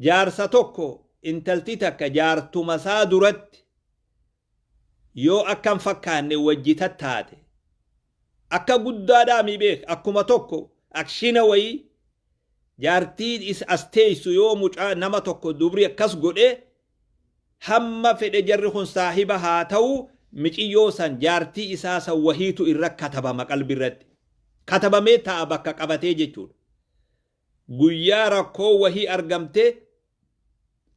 Jaarsa tokko intalti takka jaartuma isaa duratti yoo akka hin fakkaanne wajji tattaate akka guddaadhaa mi beek akkuma tokko akshina wayii jaartii is as teessu yoo mucaa nama tokko dubri akkas godhe hamma fedhe jarri kun saahiba haa ta'u miciyyoo san jaartii isaa san wahiitu irra katabama qalbi irratti katabamee ta'a bakka qabatee jechuudha. Guyyaa rakkoo wahii argamte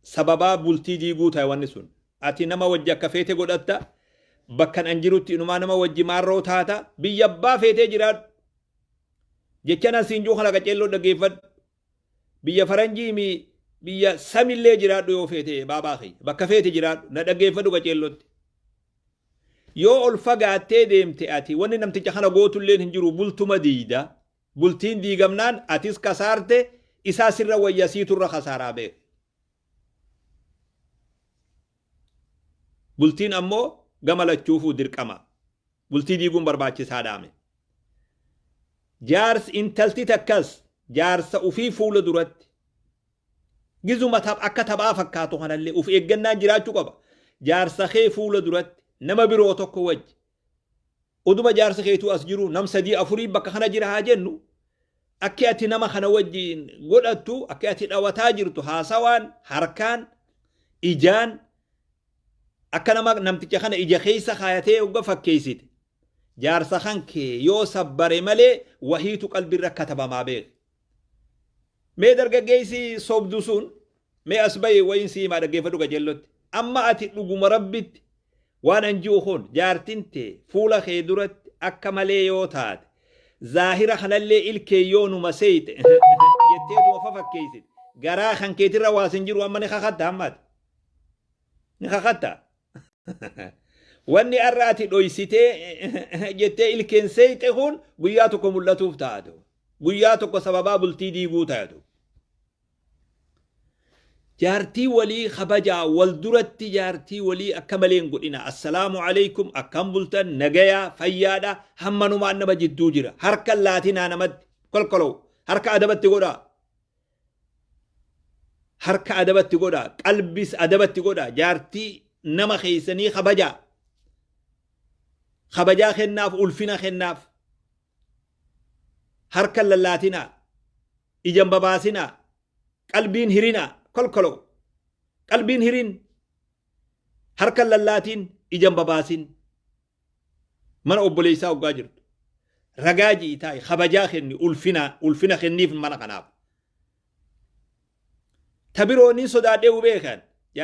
sababaa bultii diiguu ta'e wanni sun. Ati nama wajji akka feete godhatta, bakkan an jirutti inumaa nama wajji maarroo taata, biyya abbaa feetee jiraadhu. Jechan an siin jiru kana qaceelloo dhaggeeffadhu. Biyya faranjii mi biyya samillee jiraadhu yoo feete baabaa kiyya. Bakka feete jiraadhu na dhaggeeffadhu qaceellotti. Yoo ol fagaattee deemte ati wanni namticha kana gootulleen hin jiru bultuma diida. Bultiin diigamnaan atis kasaarte isaa sirra wayya siitu irra kasaaraa beek. Bultiin ammoo gama lachuufuu dirqama. Bultii diiguun barbaachisaadhaame. Jaarsi intalti takkas jaarsa ufii fuula duratti gizuma akka taphaa fakkaatu kanallee uf eeggannaan jiraachuu qaba. Jaarsa kee fuula duratti nama biroo tokko wajji Oduma jaarsi keetuu as jiru nam sadii afurii bakka kana jira haa jennu akki ati nama kana wajjiin godhattu akki ati dhawataa jirtu haasawaan harkaan ijaan akka nama namticha kana ija keessa kaayatee hogga fakkeessite jaarsa kan kee yoo sabbare malee wahiitu qalbirra katabamaa beek. Mee dargaggeessi sobdu sun mee as bahi wayiin si himaa dhaggeeffadhu qajeellotti. Amma ati dhuguma rabbitti waan an ji'u kun jaartin tee fuula kee duratti akka malee yoo taate zaahira kanallee ilkee yoo numa seeyxe jetteetuma fafakkeessite garaa kan keetirra waa sin jiru amma ni kakatta amma ati ni kakatta. Wanni arra ati dhoysitee jettee ilkeen seeyxe kun guyyaa tokko mul'atuuf taatu. Guyyaa tokko sababaa bultii diiguu taatu. Jaartii walii kabajaa wal duratti jaartii walii akka malee hin godhina. Assalaamu alaikum akkam bultan nagayaa fayyaadha hammanumaan nama jidduu jira. Harka laatinaa namatti kolkoloo harka adabatti godhaa. Harka adabatti godhaa qalbis adabatti godhaa jaartii nama keessanii kabajaa. Kabajaa kennaaf ulfina kennaaf. Harka hin lallaatinaa. Ija hin babaasinaa. Qalbiin hirinaa. Kolkoloo. Qalbiin hirin. Harka hin lallaatiin. Ija hin babaasin. Mana obboleessaa hoggaa jirtu. Ragaa ji'i taa'i. Kabajaa kenni. Ulfina, ulfina kenniif mana kanaaf. Ta biroo nin sodaadhee beekan.